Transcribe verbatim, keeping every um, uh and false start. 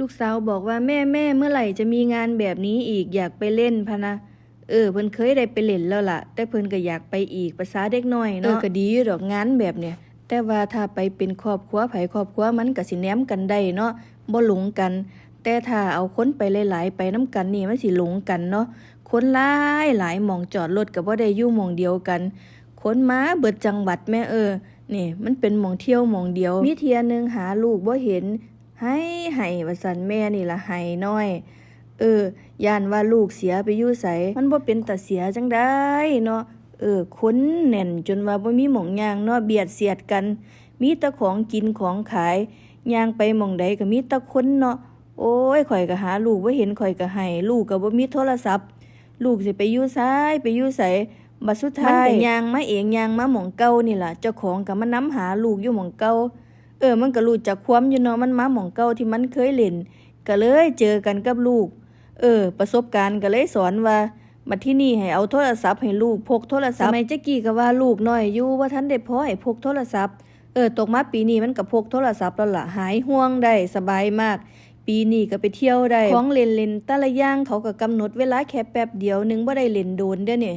ลูกสาวบอกว่า แม่ แม่ เมื่อไหร่จะมีงานแบบนี้อีก อยากไปเล่นพะนะ เออ เพิ่นเคยได้ไปเล่นแล้วล่ะ แต่เพิ่นก็อยากไปอีก ประสาเด็กน้อยเนาะ เออ ก็ดีอยู่ดอกงานแบบเนี่ย แต่ว่าถ้าไปเป็นครอบครัวไผครอบครัวมันก็สิแนมกันได้เนาะ บ่หลงกัน แต่ถ้าเอาคนไปหลายๆ ไปนำกันนี่มันสิหลงกันเนาะ คนหลายหลาย หม่องจอดรถก็บ่ได้อยู่หม่องเดียวกัน คนมาเบิดจังหวัดแม่ เออ นี่มันเป็นหม่องเที่ยวหม่องเดียว มีเที่ยหนึ่งหาลูกบ่เห็น ไห้ไห้ว่าซั่น แม่นี่ล่ะไห้น้อย เออ ย้านว่าลูกเสียไปอยู่ไส มันบ่เป็นตาเสียจั่งใดเนาะ เออ คนแน่นจนว่าบ่มีหม่องย่างเนาะ เบียดเสียดกัน มีแต่ของกินของขาย ย่างไปหม่องใดก็มีแต่คนเนาะ โอ้ย ข้อยก็หาลูกบ่เห็น ข้อยก็ไห้ ลูกก็บ่มีโทรศัพท์ ลูกสิไปอยู่ไส ไปอยู่ไส บัดสุดท้ายมันก็ย่างมาเอง ย่างมาหม่องเก่านี่ล่ะ เจ้าของก็มานำหาลูกอยู่หม่องเก่า เออ มันก็รู้จักความอยู่เนาะ มันมาหม่องเก่าที่มันเคยเล่น ก็เลยเจอกันกับลูก เออ ประสบการณ์ก็เลยสอนว่า บัดทีนี้ให้เอาโทรศัพท์ให้ลูก พกโทรศัพท์ สมัยแต่กี้ก็ว่าลูกน้อยอยู่ บ่ทันได้พอให้พกโทรศัพท์ เออ ตกมาปีนี้มันก็พกโทรศัพท์แล้วล่ะ หายห่วงได้ สบายมาก ปีนี้ก็ไปเที่ยวได้ ของเล่นเล่นแต่ละอย่างเขาก็กำหนดเวลาแค่แป๊บเดียวหนึ่ง บ่ได้เล่นโดนเด้อนี่